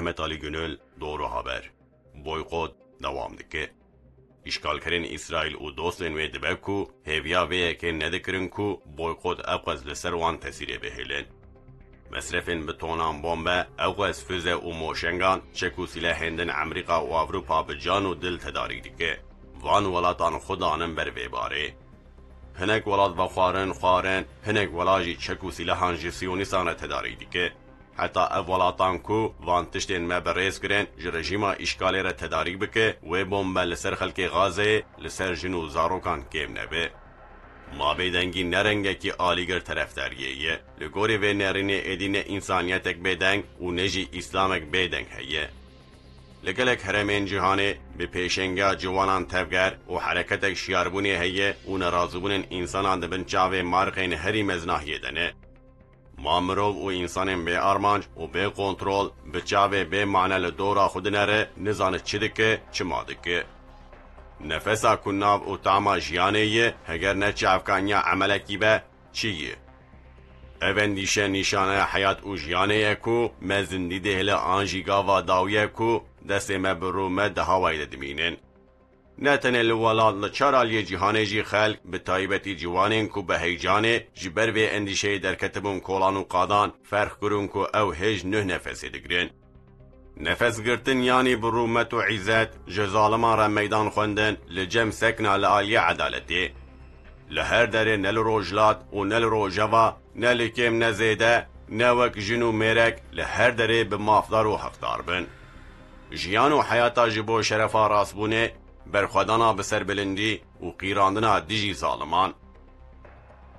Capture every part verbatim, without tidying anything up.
Metalî Gönül, Doğru Haber. Boykot dewam dike. Îşgalkerên Îsraîl û dostên wê dibe ku hêviya vê yekê nedikirin ku boykot ewqas li ser wan tesîrê bihêlin. Mesrefên bi tonan bombe, ewqas füze û moşengan, çek û sîlehên din Amerîka û Ewropa bi can û dil tedarîk dike. Van welatan xwe danin ber vê barê. Hinek welat vexwarin, xwarin, hinek welat jî çek û sîlehan ji Siyonîstan re tedarîk dike. Heta ev welatan ku van tiştên me bi rêz kirin, ji rejîma îşgalê re tedarîk bike, wê bombe li ser xelkê Gazeyê, li ser jin û zarokan kêm nebe. Ma bêdengî ne rengekî alîgir terefdariyê ye. Li gorî vê nerînê êdî ne însaniyetek bêdeng û ne jî îslamek bêdeng heye. Li gelek herêmên cîhanê bi pêşengiya ciwanan tevger û hereketek şiyarbûnê heye û nerazîbûnên însanan di bin çavê marqên herî mezinahiyê de ne. Ma mirov û însanên bê armanc û bê kontrol bi çavê bê mane li dora xwe dinere, nizane çi dike, çima dike. Nefesa ku nav û tama jiyanê ye, heger ne çavkaniya emelekî be, çi ye? Ev endîşe nîşaneya heyat û jiyanê ye ku me zindî dihêle an jî gava dawî ye ku destê me bi rû me di hawayê de dimînin. Ne tenê li welat, li çar aliyê cîhanê jî xelk, bi taybetî ciwanên ku bi heyecanê ji ber vê endîşeyê derketibûn kolan û qadan, ferq kirin ku ew hêj nuh nefesê digirin. Nefes girtin yanî bi rûmet û îzet ji zaliman re meydan xwendin li cem sekna li aliyê edaletê. Li her derê ne li rojhilat û ne li rojeva, ne li kêm ne zêde, ne wek jin û mêrek li her derê bi mafdar û heqdar bin. Jiyan û heyata ji bo şerefa rastbûnê, berxwedana bi serbilindî û qîrandina dijî zaliman.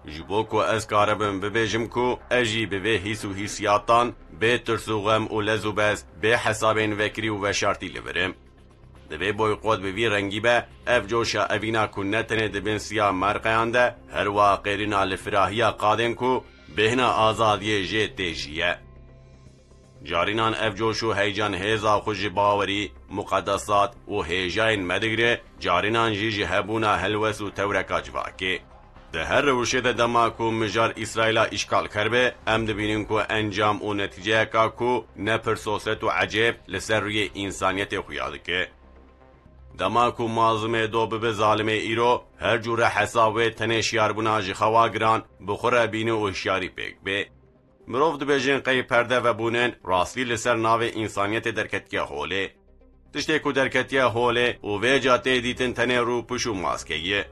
Ji bo ku ez karibim bibêjim ku ez jî bi vê hîs û hîsiyatan, bê tirs û xem û lez û bez, bê hesabên vekirî û veşartî li vir im. Divê boykot bi vî rengî be, ev coşa evîna ku ne tenê di bin siya merqeyan de, her wiha qêrîna li firahiya qadên ku bêhna azadiyê jê tê jî ye. Carînan ev coş û heyecan hêza xwe ji bawerî, muqedesat û hêjayên me digire, carînan jî ji hebûna helwest û tewreka civakê. Di her rewişê de dema ku mijar Îsraîla îşgalker be, em dibînin ku encam û netîceyeka ku ne pir soset û ecêb li ser rûyê însaniyetê xuya dike. Dema ku mazimê do bibe zalimê îro, her cûre hesab wê tenê şiyarbûna ji xewa giran bi xwe re bîne û hişyarî pêk bê. Mirov dibêjin qey perde vebûnin, rastî li ser navê însaniyetê derketiye holê. Tiştê ku derketiye holê û vêca tê dîtin tenê rûpûş û maske ye.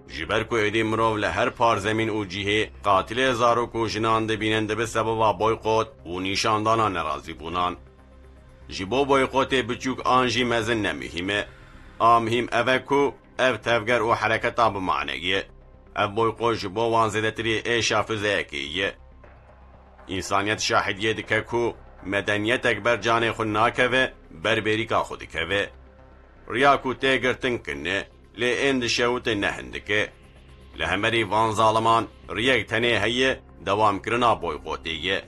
Ji ber ku êdî mirov li her par zemîn û cihê qatilê zarok û jinan dibînin dibe sebeba boykot û nîşandana nerazîbûnan. Ji bo boykotê biçûk an jî mezin ne muhîm e. A muhîm ev e ku ev tevger û hereketa bi mane ye. Ev boykot ji bo wan zêdetirî êşa fizeyekê ye. Însaniyet şahidiyê dike ku medeniyetek ber canê xwe nakeve, ber bêrîka xwe dikeve. Riya ku tê girtin kin e, lê ên dişewite ne hindik e. Li hemerî van zaliman riyek tenê heye, dewamkirina boykotê ye.